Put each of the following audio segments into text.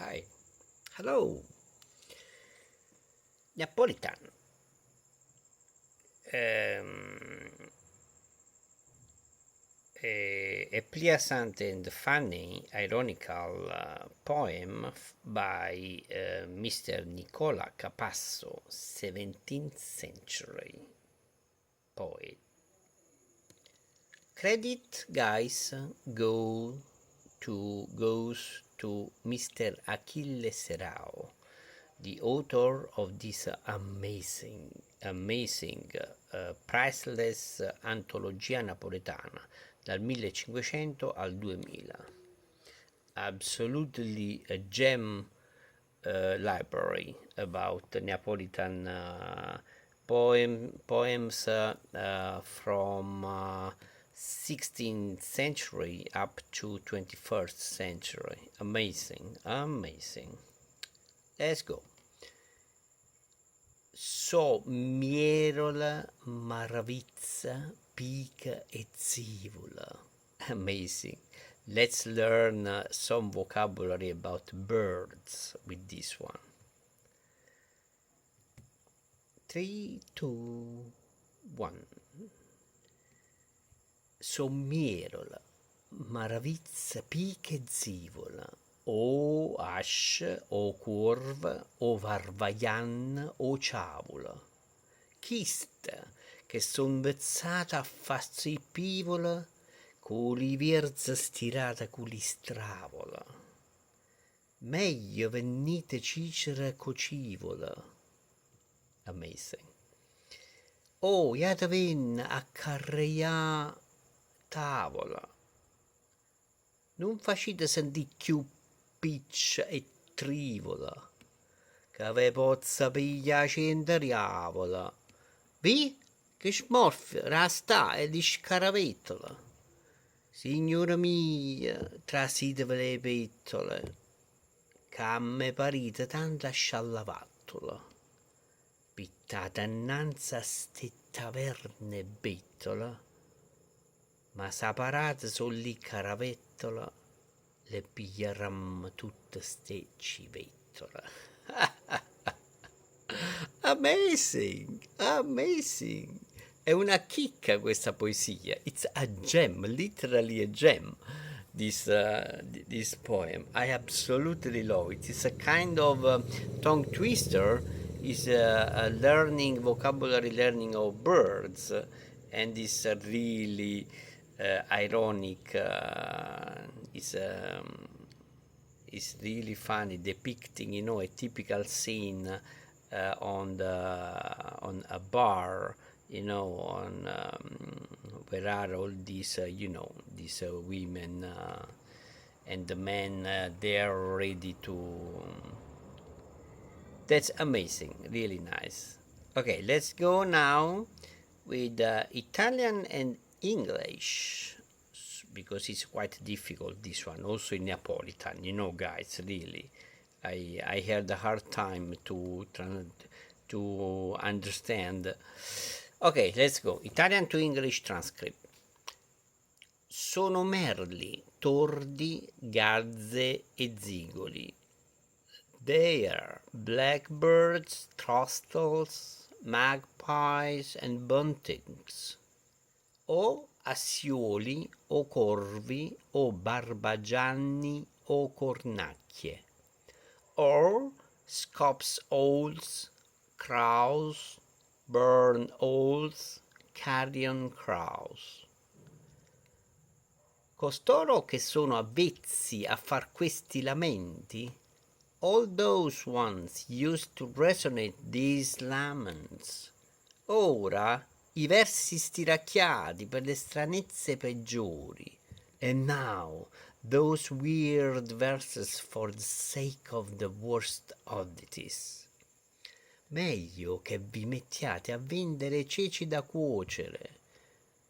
Hi. Hello. Neapolitan. A pleasant and funny, ironical poem by Mr. Nicola Capasso, 17th century poet. Credit, guys, goes to Mr. Achille Serrao, the author of this amazing, amazing, priceless Antologia Napoletana dal 1500 al 2000. Absolutely a gem library about Neapolitan poems from 16th century up to 21st century. Amazing, amazing. Let's go. So mierole, maravizza, pica e zivula. Amazing. Let's learn some vocabulary about birds with this one. 3, 2, 1. So mierole, maravizza, pica e zivola, o asce, o cuorv, o varvajan, o ciavola. Chiste che son 'nvezzate a fa' sti pivole cu li vierze stirate cu li stravola. Meglio vennite cicere co civola. Amazing. Oh, jatevenne a carreià tavola. Nun facite sentì cchiù piccia e trivola, ca ve pozza piglià ciente diavole. Vi' che smorfia d' 'a sta e li scaravettole. Signore mio, trasiteve le pettole, ca me parite tanta sciallavattole. Pittate annanze a ste taverne bettole, ma s'aparate so li caravettole, le pigliarrammo tutte ste civettole. Amazing! Amazing! È una chicca questa poesia. It's a gem, literally a gem, this poem. I absolutely love it. It's a kind of tongue twister. It's a learning, vocabulary learning of birds, and it's really ironic. It's really funny, depicting a typical scene on a bar, on where are all these women and the men, they are ready to. That's amazing, really nice. Okay, let's go now with Italian and English because it's quite difficult, this one, also in Neapolitan, guys, really. I had a hard time to understand. Okay, let's go. Italian to English transcript. Sono merli, tordi, gazze e zigoli. They are blackbirds, throstles, magpies and buntings. O assioli, o corvi, o barbagianni, o cornacchie. Or scops owls, crows, barn owls, carrion crows. Costoro che sono avvezzi a far questi lamenti, all those ones used to resonate these laments. Ora i versi stiracchiati per le stranezze peggiori. And now those weird verses for the sake of the worst oddities. Meglio che vi mettiate a vendere ceci da cuocere.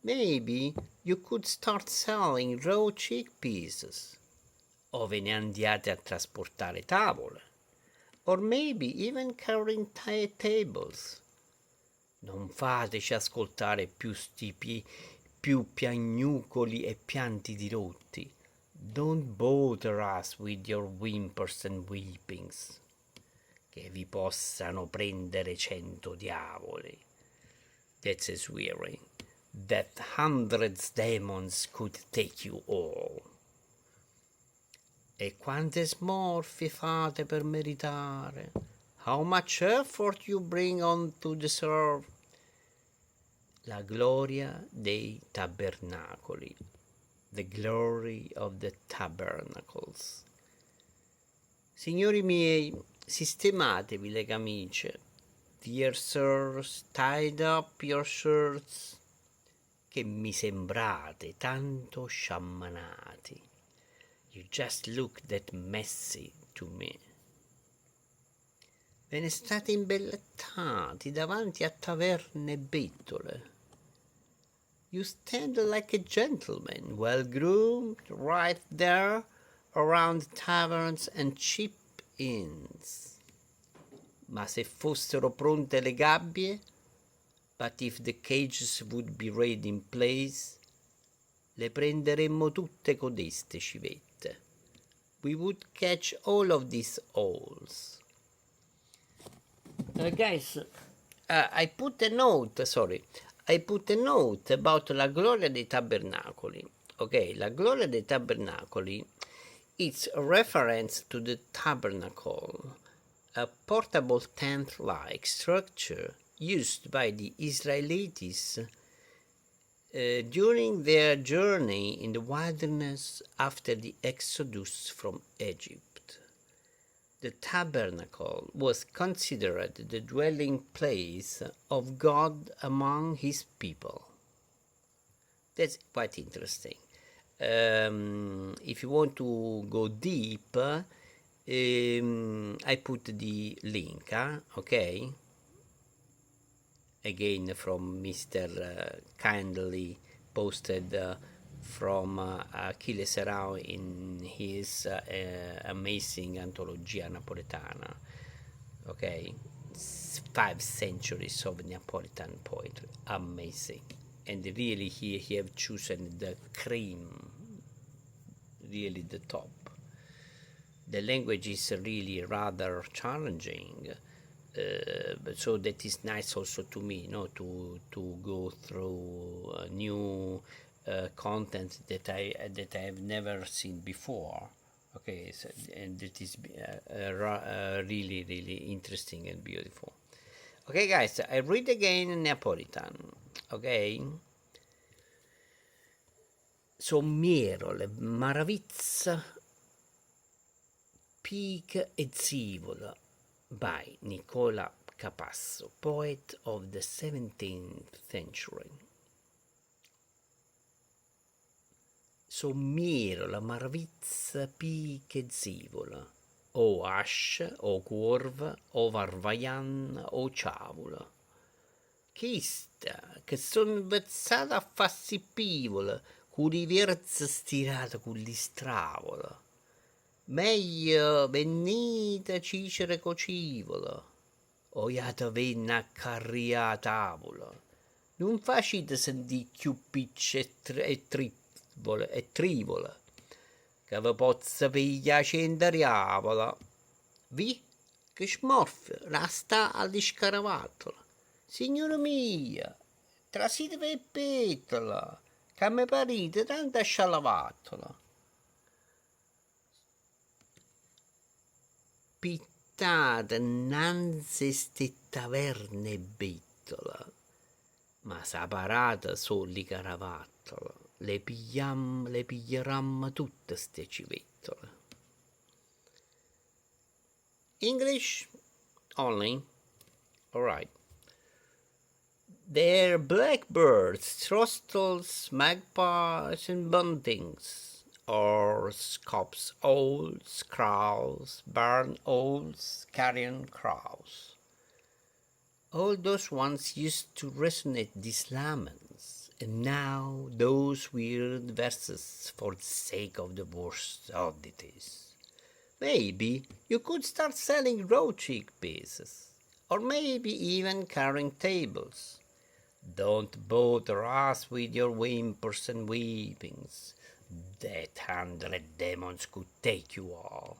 Maybe you could start selling raw chickpeas. O ve ne andiate a trasportare tavole. Or maybe even carrying tables. Non fateci ascoltare più sti più piagnucoli e pianti dirotti. Don't bother us with your whimpers and weepings. Che vi possano prendere 100 diavoli. That's a swearing. That hundreds demons could take you all. E quante smorfie fate per meritare. How much effort you bring on to deserve. La gloria dei tabernacoli. The glory of the tabernacles. Signori miei, sistematevi le camicie. Dear sirs, tidy up your shirts, che mi sembrate tanto sciammanati. You just look that messy to me. Ve ne state imbellettati davanti a taverne e bettole. You stand like a gentleman, well groomed, right there around taverns and cheap inns. Ma se fossero pronte le gabbie, but if the cages would be ready in place, le prenderemmo tutte codeste civette. We would catch all of these owls. Guys, I put a note, sorry, I put a note about la gloria dei tabernacoli. Okay, la gloria dei tabernacoli, it's a reference to the tabernacle, a portable tent-like structure used by the Israelites during their journey in the wilderness after the exodus from Egypt. The tabernacle was considered the dwelling place of God among his people. That's quite interesting. If you want to go deep, I put the link, huh? Okay? Again from Mr. Kindly posted from Achille Serrao in his amazing Antologia Napoletana. Okay, 5 centuries of Neapolitan poetry, amazing. And really here he have chosen the cream, really the top. The language is really rather challenging, but so that is nice also to me, no, to go through new content that I have never seen before. Okay, so, and it is really, really interesting and beautiful. Okay, guys, I read again Neapolitan. Okay. So mierole, maravizza, pic e zivola by Nicola Capasso, poet of the 17th century. So mierola, maravizza, pic e zivola, o asce, o cuorv, o varvaian, o ciavola. Chiste, che so' 'nvezzate a fa' 'sti pivole, cu li vierze stirate cu li stravole. Meglio vennite cicere cocivole, o jatevenne a carrià 'a tavula. Nun facite sentì cchiù picce e trivole, e trivole, ca ve pozza piglià ciente diavole. Vi' che smorfia, rasta a li scaravattole. Signore mio, trasite p' 'e pettole, ca me parite tanta scialavattola. Pittate 'nnanze 'ste taverne 'e bettole, ma si aparate so' li caravattole, le pigliamm, le pigliarammo tutte 'ste civettole. English only. All right. They're blackbirds, throstles, magpies, and buntings, or scops owls, crows, barn owls, carrion crows. All those ones used to resonate these laments, and now those weird verses for the sake of the worst oddities. Maybe you could start selling raw chickpeas, or maybe even carrying tables. Don't bother us with your whimpers and weepings. That 100 demons could take you all.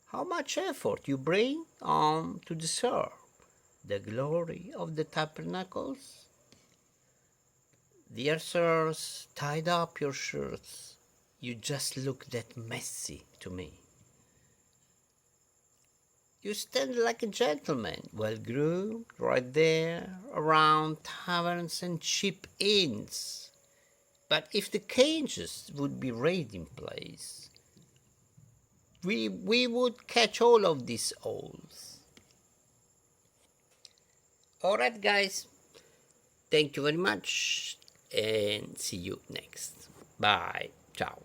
How much effort you bring on to deserve the glory of the tabernacles? Dear sirs, tied up your shirts. You just look that messy to me. You stand like a gentleman, well groomed, right there around taverns and cheap inns. But if the cages would be raised in place, we would catch all of these owls. All right, guys. Thank you very much and see you next. Bye. Ciao.